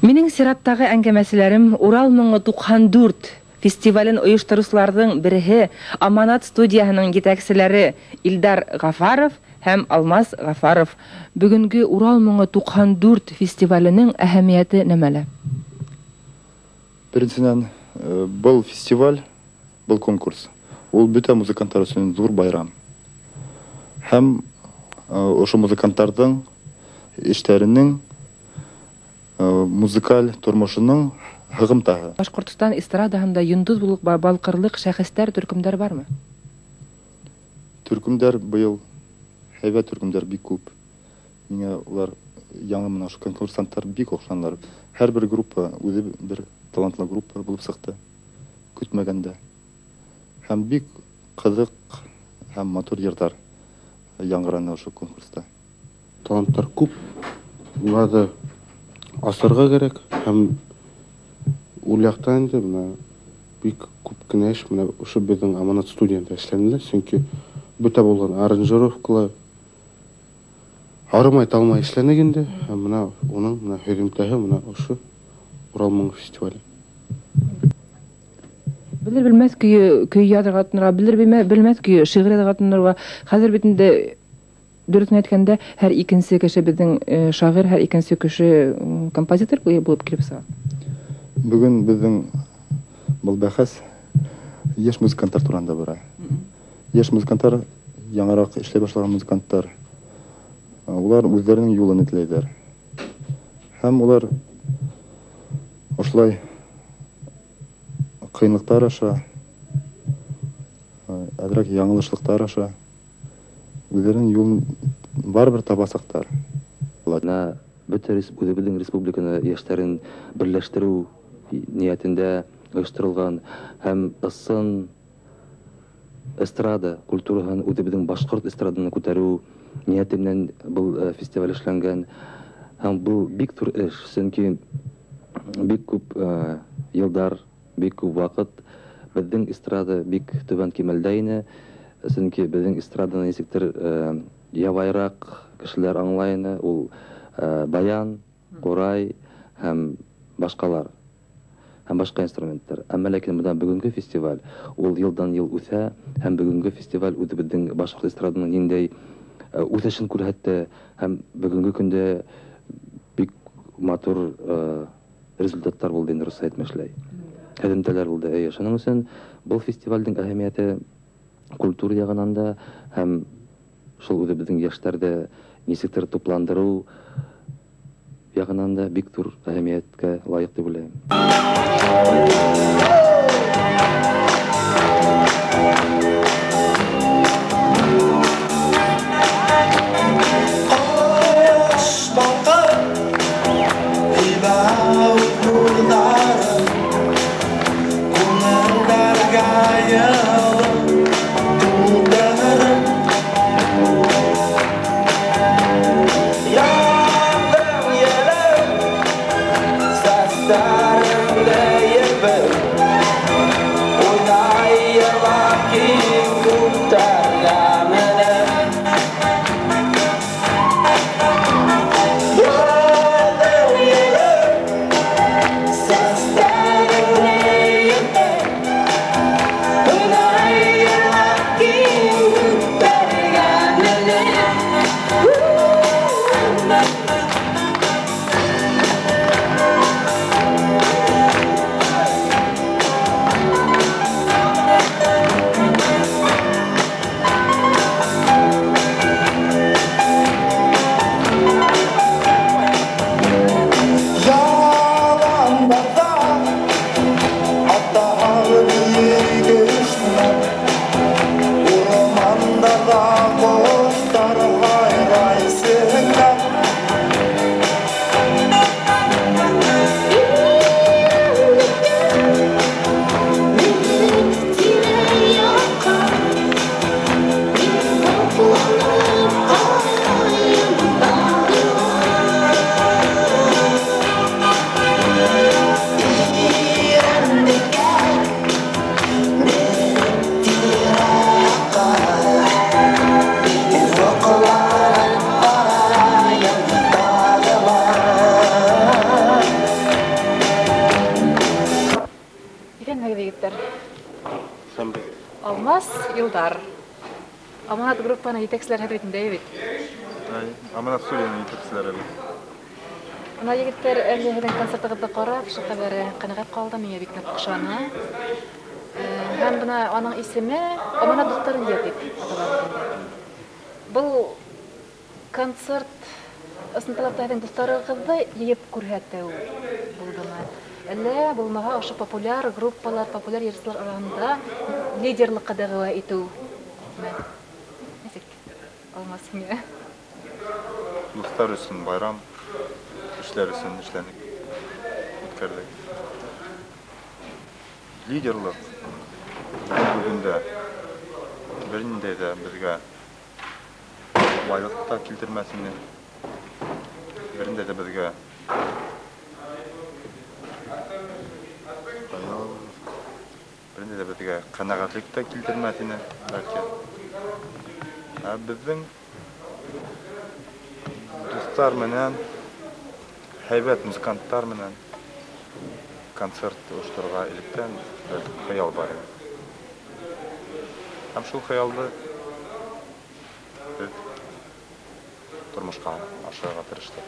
Минең сираттағы әңгәмәселәрем Урал моңо 94 фестивален ойоштороусыларҙың береһе Аманат студияһының етәкселәре Илдар Ғафаров һәм Алмаз Ғафаров. Бөгөнгө Урал моңо 94 фестиваленең әһәмиәте нәмәлә? Беренсенән, был фестиваль, был конкурс, ул бөтә музыканттар өсөн ҙур байрам. Һәм ошо музыканттарҙың эштәренең музыкаль тормошоноң һығымтаһы. Башҡортостан эстрадаһында йондоҙ булып балҡырлыҡ шәхестәр, төркөмдәр бармы? Төркөмдәр быйыл һәйбәт төркөмдәр бик күп. Миңә улар яңы менән ошо конкурсанттар бик оҡшанылар. Һәр бер группа үҙе бер талантлы группа булып сыҡты. Көтмәгәндә. Һәм бик ҡыҙыҡ һәм матур йырҙар яңғыраны ошо конкурста. Таланттар күп. Уларҙы асырға кәрәк һәм ул яҡтан инде бына бик күп кенә эш менә ошо беҙҙең Аманат студияһында эшләнелә, сөнки бөтә булған аранжировкалар арымай талмай эшләнек инде, һәм бына уның бына һөҙөмтәһе бына ошо Урал моңо фестивале. Белер белмәҫ көйө көй яҙырға тотонорға, белер белмәҫ көйө шиғыр яҙырға тотонорға. Хәҙер бит инде дөрөҫөн әйткәндә, һәр икенсе кеше беҙҙең шағир, һәр икенсе кеше композитор булып килеп сыға. Бөгөн беҙҙең был бәхәс йәш музыканттар тураһында бара. Йәш музыканттар, яңыраҡ эшләй башлаған музыканттар, улар үҙҙәренең юлын эҙләйҙәр. Һәм улар ошолай ҡыйынлыҡтар аша, әҙерәк яңылышлыҡтар аша үҙҙәренең юлын барыбер табасаҡтар. Бына бөтә үҙебеҙҙең республиканы йәштәрен берләштереү ниәтендә ойошторолған һәм ысын эстрада культураһын, үҙебеҙҙең башҡорт эстраданы күтәреү ниәте менән был фестиваль эшләнгән. Һәм был бик ҙур эш, сөнки бик күп йылдар, бик күп ваҡыт беҙҙең эстрада бик түбән кимәлдә ине. Сөнки беҙҙең эстраданы нисектер ябайыраҡ кешеләр аңлай ине, ул баян, ҡурай һәм башҡалар, һәм башҡа инструменттар. Әммә ләкин бына бөгөнгө фестиваль ул йылдан йыл үҫә, һәм бөгөнгө фестиваль үҙебеҙҙең башҡорт эстраданың ниндәй үҫешен күрһәтте, һәм бөгөнгө көндә бик матур результаттар булды инде, рус әйтмешләй. Һөҙөмтәләр булды. Эйе, шуның өсөн был фестивалдең әһәмиәте культура яғынан да һәм шул үҙебеҙҙең йәштәрҙе нисектер тупландырыу яғынан да бик ҙур әһәмиәткә лайыҡ тип уйлайым. Алмаз, Илдар. Аманат группаның етәкселәре бит инде, бит. Әй, Аманат студияның етәкселәре бит. Мына егеттәр, әле һеҙҙең концертығыҙҙы ҡарап, шул ҡәҙәр ҡәнәғәт ҡалдым, миңә бик ныҡ оҡшаны. Һәм бына аның исеме Аманат дуҫтар йә тип атала бит инде. Был концерт ысынлап та һеҙҙең дуҫтарығыҙҙы йыйып күрһәтеү булдымы? Әллә булмаға ошо популяр группалар, популяр йырсылар араһында лидерлыҡҡа дәғүә итеүме? Нисек, Алмаз, һиңә? Дуҫтар өсөн байрам, кешеләр өсөн эшләнек, үткәрҙек. Лидерлыҡ бөгөн дә бер ниндәй ҙә беҙгә байлыҡ та килтермәҫ ине. Бер ниндәй ҙә беҙгә ҡәнәғәтлек тә килтермәҫ ине, бәлки. Ә беҙҙең дуҫтар менән, һәйбәт музыканттар менән концерт ойошторорға электән бер хыял бар ине. Һәм шул хыялды беҙ тормошҡа ашырырға тырыштыҡ.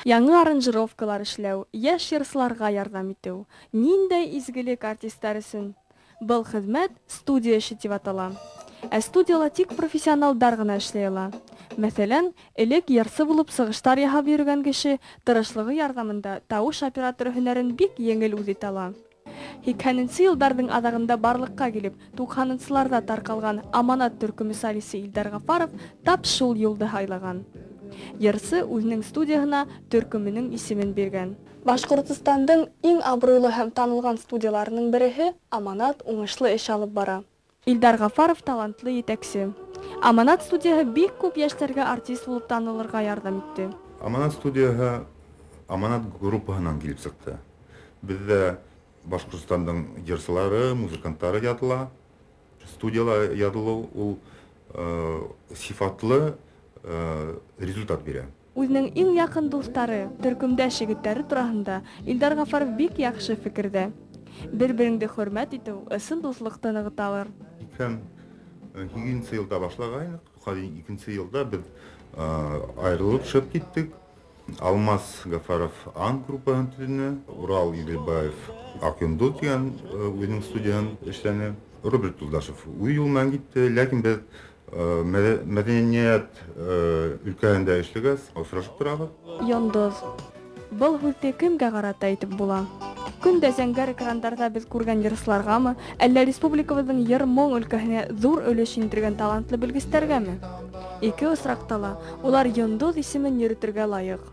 Яңы аранжировкалар эшләү, йәш йырсыларға ярҙам итеү, ниндәй изгелек артистар өсөн. Был хеҙмәт студия эше тип атала. Ә студияла тик профессионалдар ғына эшләй ала. Мәҫәлән, элек йырсы булып сығыштар яһап йөрөгән кеше тырышлығы ярҙамында тауыш операторы һөнәрен бик еңел үҙ итә ала. 80-нсе йылдарҙың аҙағында барлыҡҡа килеп, 90-нсыларҙа тарҡалған Аманат төркөмө солисы Илдар Ғафаров тап шул юлды һайлаған. Йырсы үҙенең студияһына төркөмөнөң исемен биргән. Башҡортостандың иң абруйлы һәм танылған студияларының береһе Аманат уңышлы эш алып бара. Илдар Ғафаров талантлы етәксе. Аманат студияһы бик күп йәштәргә артист булып танылырға ярҙам итте. Аманат студияһы Аманат группаһынан килеп сыҡты. Беҙҙә Башҡортостандың йырсылары, музыканттары яҙыла. Студияла яҙылыу ул сифатлы результат бирә. Үҙенең иң яҡын дуҫтары, төркөмдәш егеттәре тураһында Илдар Ғафаров бик яҡшы фекерҙә. Бер-береңде хөрмәт итеү ысын дуҫлыҡты нығыталыр. 2008 йылда башлағайныҡ. 2-нсе йылда беҙ айырылып шығып киттек. Алмаз Гафаров Ан группаһын төҙөнө, Урал Иделбаев Аҡ йондоҙ тигән үҙенең студияһын эшләне. Роберт Юлдашев үҙ юлы менән китте, ләкин беҙ мәҙәниәт өлкәһендә эшләгәс, осрашып торабыҙ. Йондоҙ. Был һүҙҙе кемгә ҡарата әйтеп була? Көн дә зәңгәр экрандарҙа беҙ күргән йырсыларғамы, әллә республикабыҙҙың йыр-моң өлкәһенә ҙур өлөш индергән талантлы белгестәргәме? Ике осраҡта ла улар йондоҙ исемен йөрөтөргә лайыҡ.